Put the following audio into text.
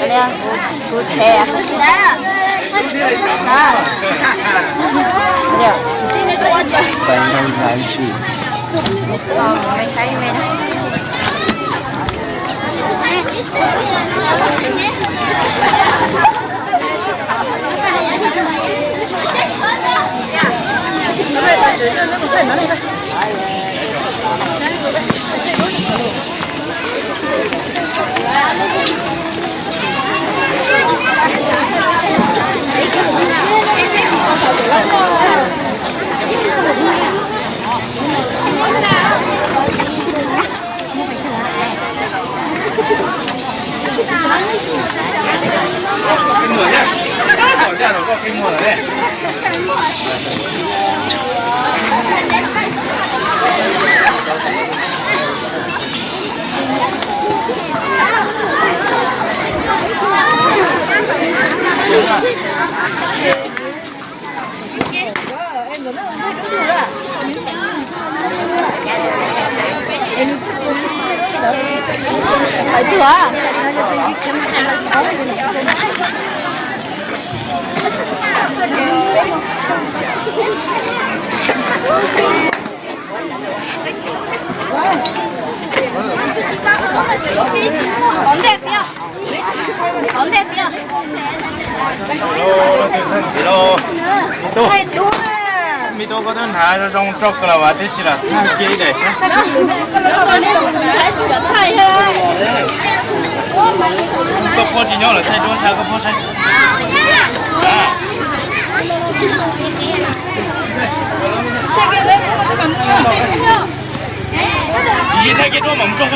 Kuv, kuv tsheb. Hais ntau ntau ntsis. Me tub, koj twb hnav zoo zoo tso kawg los as, tib si los tag kiag ib daim saib. Koj phob tsis nyob lawm, thaij duab saib koj phob saib. Thaij kiag duab mam mus tso.